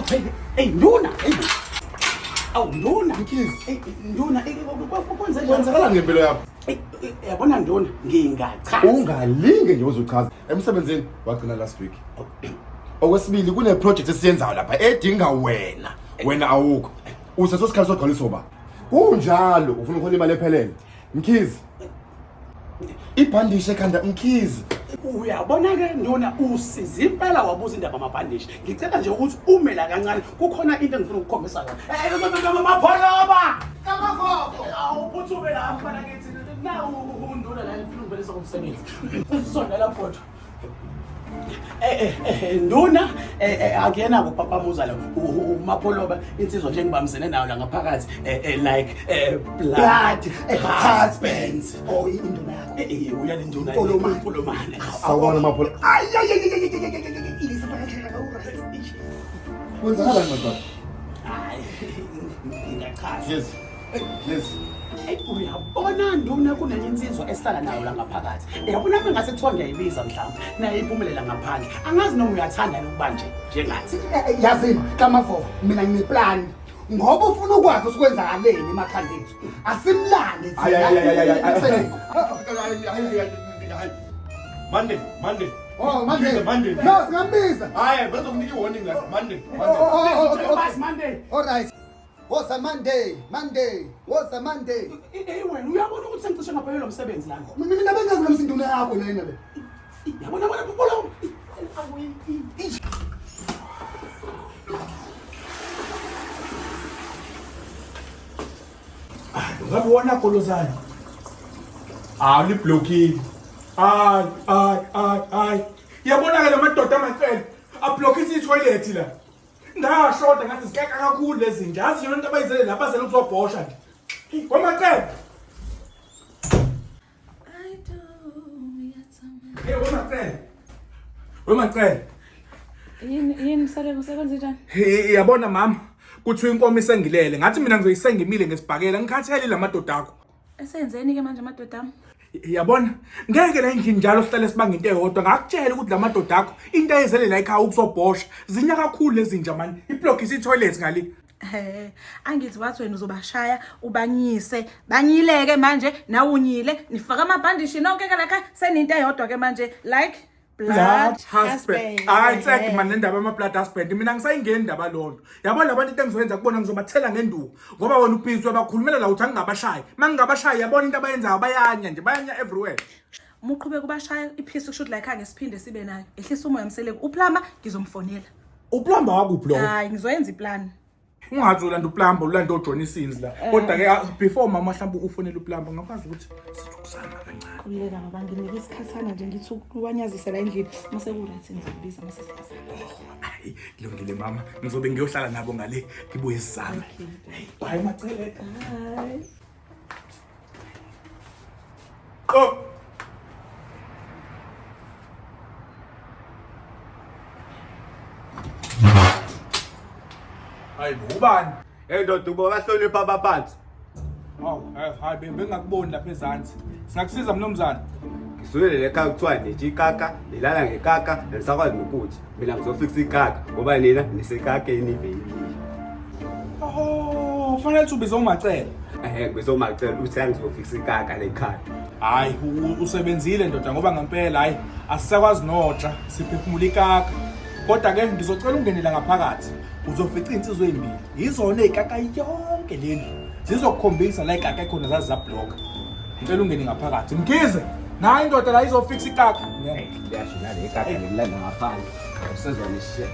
Hey, hey nduna, hey. Awu nduna. Mkhize. Hey nduna, hey, kwenze njani? Kwenzakalani ngempilo yakho? Hey, yabona nduna, ngingachaza. Ungalinge nje uzochaza. Emsebenzini wagcina last week. Okwesibili kune project esiyenzayo lapha edinga wena. Wena awukho. Useso sikhathi sogcwalisa uba. Kunjalo ufuna ukhola imali ephelele. Mkhize. Ibhandishi ekhanda Mkhize. Uyabona ke nduna usiza impela wabuza indaba amabhandishi. Ngicela nje ukuthi ume la kancane kukhona into engifuna ukukhombisa yona. Eh mapholoba. Kamavovo. Awuphuthume la mfana kithi. Nawu unduna la ngifuna ukubelisa umsebenzi. Sondela bhotho. Eh eh eh nduna eh eh akuyena kupapamuza lo uMapholoba insizwa nje ngibambisene nayo la ngaphakathi eh eh like eh blood husbands. Oh, induna yakho. Eh eh uyale nduna Impolomane. impolomane. Sawubona Mapholo. Ay ay ay ay ay ay ay ay. Ilisa phakathi ka uright. Kwenzakalani madoda? Hayi ngingachaza. Yes. Yes. Hey, uyabona nduna kunenye insizwa esihlala nayo la ngaphakathi. Uyabona uma ngase kuthiwa ngiyayibiza mhlawumbe naye iphumelela ngaphandle. Angazi noma uyathanda yini ukuba nje njengathi. Yazini kamavovo mina ngineplan. Ngoba ufuna ukwazi ukuthi kwenzakaleni emakhanda ethu. Asimlande Ay ay ay ay ay ay. Mseleku. Ay. Monday, Monday. Oh, Monday. Monday. No, singambiza. Hayi, bazokunika i-warning la Monday. Oh, Monday. oh, oh, okay, okay. Basi Monday. All right. Woza Monday, Monday, woza Monday. Eh wena uyabona ukuthi sengicishe ngaphelelwa umsebenzi lana. Mina bengazi nami induna yakho lena le. Yabona bona bona. Ngabe wona golozana. Ah liblokile. Ay ay ay ay. Yabona ke lamadoda amacele ablockisa i-toilet la. Ngashoda ngathi zikaka kakhulu lezi zinja. Yazi yona into abayizele la bazele ukuzobhosha nje. Kwamacele. Hey wemacele. Wemacele. Yini yini Mseleku usebenza njani? Yabona mama kuthiwa inkomo isengilele ngathi mina ngizoyisenga imile ngesibhakela ngikhathele lamadoda akho. Esenzeni ke manje amadoda ami? Yabona ngeke la endlini njalo sihlale sibanga into eyodwa ngakutshela ukuthi lamadoda akho into ayezele la ekhaya ukuzobhosha zinya kakhulu lezi nja mani iblokisa i-toilet ngale. He, angithi wathi wena uzobashaya ubanyise. Banyileke manje nawe unyile nifaka amabhandishi nonke ke la seninto eyodwa ke manje like blood husband. Hayi tsek man le ndaba ama blood husband mina ngisayingeni indaba lonto. Yabo labantu into engizoyenza kubona ngizobathela ngenduku ngoba wena ubhizi uyabakhulumela la uthi angingabashayi. Mangingabashayi yabona into abayenzayo bayanya nje bayanya everywhere. Uma uqhubeka ubashaya iphisi kusho ukuthi la ekhaya ngesiphinde sibe nayo. Ehlisa umoya Mseleku. Uplama ngizomfonela. Uplamba wakuphi lo? Hayi ngizoyenza iplan. Ungathi ulanda uplamba ulanda oJohn Sins la. Kodwa ke before mama mhlawumbe ufonele uplamba ngakwazi ukuthi sithi ukusama kancane. Khululeka baba nginike isikhathana nje ngithi ukuwanyazisa la endlini. Mase ku-right ngizokubiza mase siyazama. Hayi kulungile mama ngizobe ngiyohlala nabo ngale ngibuye sizame. Hey bye macele. Bye. Qo. Hayi bo ubani? Hey ndoda ubo bahlonipha abaphansi. Hawu, hayi bengingakuboni lapha ezansi. Singakusiza mnumzane. Ngisukele le khaya kuthiwa nitsha ikaka, nilala ngekaka, nisakwazi nokuthi mina ngizofikisa ikaka ngoba nina nisekakeni baby. Oh, fanele ukuthi ubize uMacele. Eh ngibize uMacele uthi angizofikisa ikaka le khaya. Hayi, usebenzile ndoda ngoba ngempela hayi asisakwazi notsha, siphefumula ikaka. Kodwa ke ngizocela ungenela ngaphakathi. Uzofica insizwa ezimbili. Yizona ezikaka yonke lendlu. Zizokukhombisa la ikaka ekhona zazi zablock. Ngicela ungene ngaphakathi. Mkhize, nayi indoda la izofixa ikaka. Liyasho nale ikaka lilanda ngaphandle. Usezwa neshe.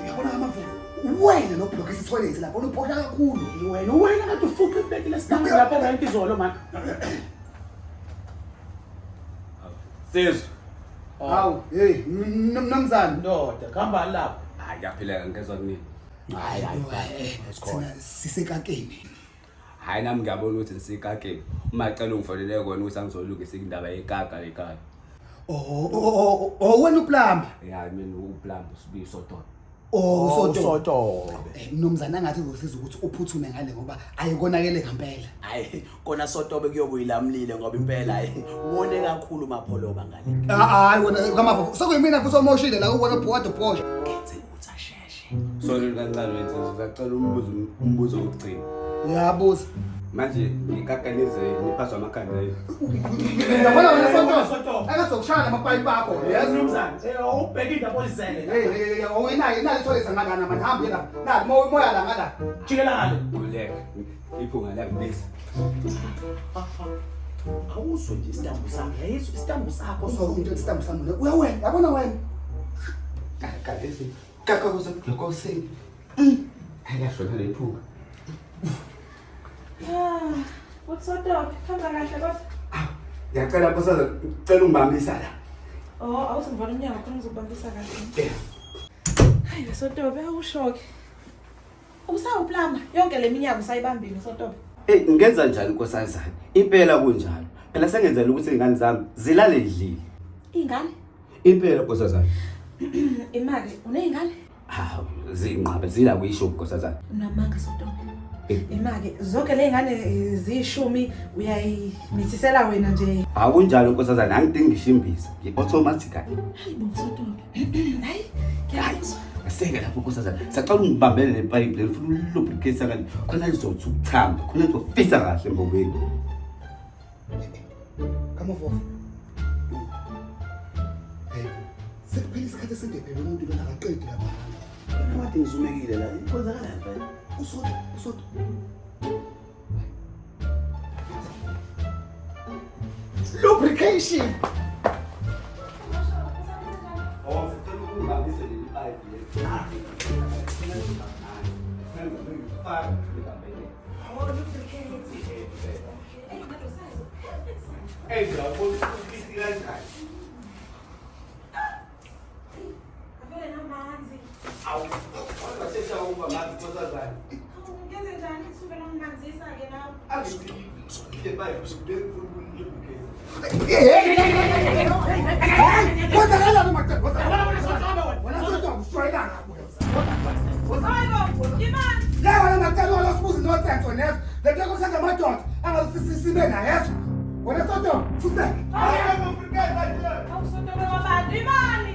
Yabona amavuvu. Wena nobhlokisa ithoyilethi lapho uphosha kakhulu. Wena wena kade ufuqa ibheki lesitangi lapha rent izolo man. Sizwe. Hawu, hey, mnumzane. Ndoda, khamba lapho. Hayi ngiyaphileka ngezwa kunini. Hayi hayi. Thina sisekakeni. Hayi nami ngiyabona ukuthi nisekakeni. Uma cela ungifonele kona ukuthi angizolungisa indaba yekaka lekhaya. Oh, oh, oh, oh, wena uplumber. Ya mina uplumber usibiso tona. Oh, usoto. Usotobe. Mnumzane angathi uzosiza ukuthi uphuthume ngale ngoba ayikonakele ngempela. Hayi, kona sotobe kuyobuyilamlile ngoba impela hayi wone kakhulu mapholoba ngale. Hayi wena kamava. Sekuyimina futhi omoshile la ubona bhuwade bhosha. Kenze ukuthi asheshe. Sorry kancane wethu, ngisacela umbuzo umbuzo wokugcina. Uyabuza. Manje ngikaka nize niphazwa amakhanda yini? Yabona wena Soto. Soto. Akazokushaya namapayipi akho. Yazi mnumzane, ubheke indaba oyizele. Hey hey hey, awuyinayo inali itholisa ngalana manje hambe la. Nali moya moya la ngala. Jikela ngale. Khululeka. Iphunga liyangibisa. Awuzwe nje isitambu sami, yayizwa isitambu sakho. Uzokungitshela isitambu sami wena. Uya wena, yabona wena. Kaka lezi. Kaka kuze kulokosini. Hayi lashona lephunga. Ah, uSotobe, hamba kahle kodwa. Ngiyacela nkosazana, ngicela ungibambisa la. Oh, awuzingivala umnyango khona ngizokubambisa kahle. Eh. Hayi, Sotobe, awushoke. Usawuplamba yonke le minyaka usayibambile Sotobe. Hey, ngenza njani nkosazana? Impela kunjalo. Phela sengenzela ukuthi izingane zami zilale zidlile. Iy'ngane? Impela nkosazana. Imali, uney'ngane? Hawu, zinqabe zila kuyisho nkosazana. Unamanga Sotobe. Imali, zonke ley'ngane ziyishumi uyayimithisela wena nje. Akunjalo nkosazana, angidingi ngisho imbiza. Ngi-automatically. Hayi bo Sotobe. Hayi, ngiyakuzwa. Aseke lapho nkosazana. Sacela ungibambele le pipe le ngifuna ulubricate kahle. Khona lizothi ukuthamba, khona lizofisa kahle embobeni. Kamavovo. Hey, sekuphela isikhathi esinde phela umuntu lona akaqedi lapha. Kade ngizumekile la. Kwenzakalani vele? Usoto, usoto. Lubrication. Oh, sicela ungibambise leli pipe le. Hey, kanjani? Avele namanzi. Awu, washesha ukuba manzi nkosazana. Ngenze njani isuke nokumanzisa-ke nawe? Angithi le pipe bengifuna ukulubricate. Kwenzakalani Macele? Kwenzakalani? Wena Soto usijwayelanga wena. Hayi bo, imali. Le wena Macele wena sibuza nonsense wena yezwa. Le nto yokuthanda amadoda angasibe naye yezwa. Wena Soto, fuseke. Awu Sotobe wabantu, imali.